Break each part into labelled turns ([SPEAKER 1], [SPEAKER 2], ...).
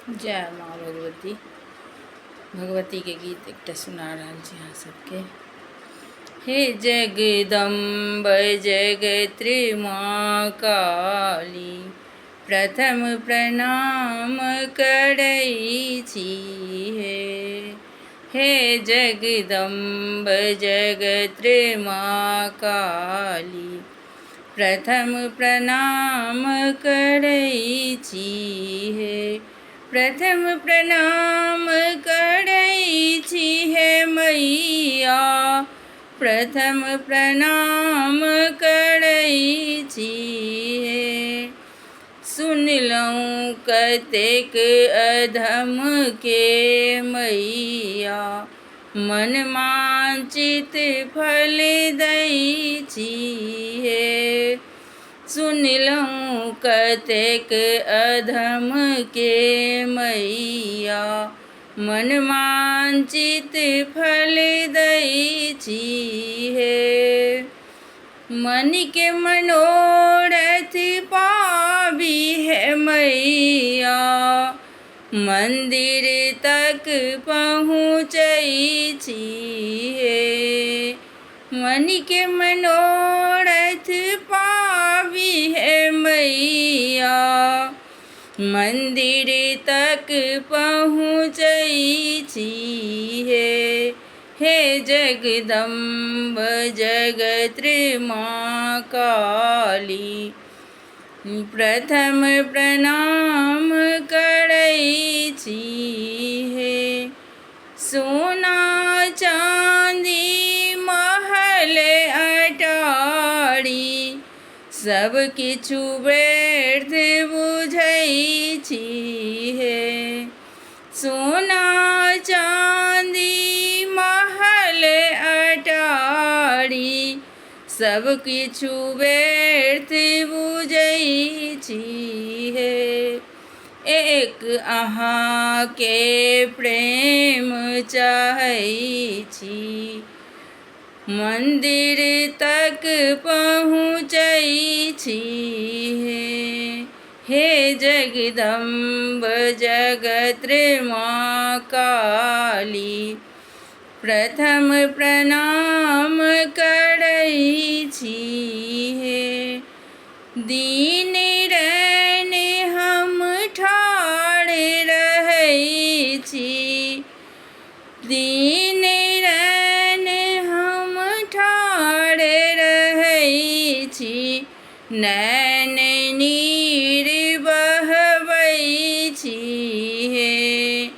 [SPEAKER 1] जय माँ भगवती। भगवतीके गीत एकटा सुना रहल छी अहाँ सबके। हे जगदम्ब जगत्री माँ काली, प्रथम प्रणाम करै छी हे। हे जगदम्ब जगत्री माँ काली, प्रथम प्रणाम करै छी हे। प्रथम प्रणाम करै छी हे मैया, प्रथम प्रणाम करै छी हे। सुनलहुँ कतेक अधम के मैया, मन मांचित फल दै छी हे। सुनलहुँ कतेक अधम के मैया, मन मांचित फल दै छी हे। मन के मनोरथ पाबी हे मैया, मन्दिर तक पहुँचै छी हे। मन के मनोरथ पाबी हे मैया, मन्दिर तक पहुँचै छी हे। हे जगदम्ब जगत्री माँ काली, प्रथम प्रणाम करै छी हे। सोना चाँदी महल अटारी, सब किछु व्यर्थ बुझै छी हे। सोना चाँदी महल अटारी, सब किछु व्यर्थ बुझै छी हे। एक अहाँके प्रेम चाहै छी, मन्दिर तक पहुँचै छी हे। हे जगदम्ब जगत्री माँ काली, प्रथम प्रणाम करै छी हे। दिन रैन हम ठाढ़ रहै छी, दिन रैन हम ठाढ़ रहै छी, नैन नीर बहबै छी हे।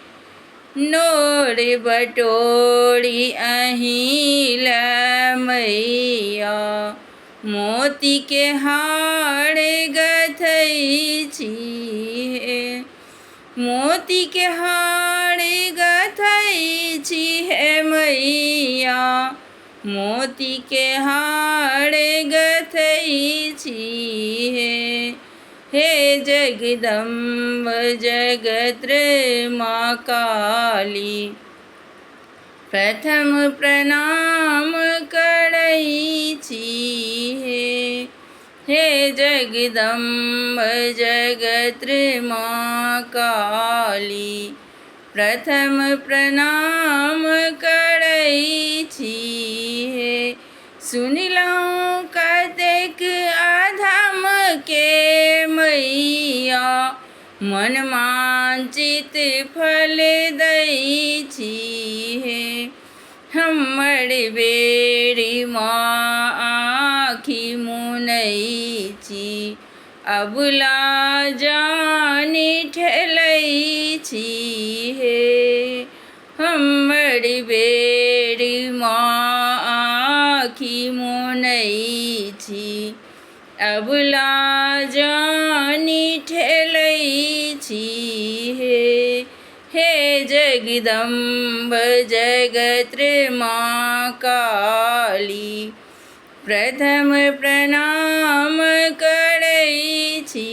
[SPEAKER 1] नोर बटोरी अहीं लए मैया, मोतीके हार गथै छी हे। मोतीके हार गथै छी हे मैया, मोतीके हार गथै छी हे। हे जगदम्ब जगत्र माँ काली, प्रथम प्रणाम करै छी हे। हे जगदम्ब जगत्र माँ काली, प्रथम प्रणाम करै छी हे। सुनलहुँ कतेक अधम के मैया, मन मांचित फल दै छी हे। हमर बेरी माँ आँखि मुनै छी, अबला जानि ठेलै छी हे। हमर बेरी माँ आँखि मुनै छी, अबला जानि ठेलै छी हे। हे जगदम्ब जगत्री माँ काली, प्रथम प्रणाम करै छी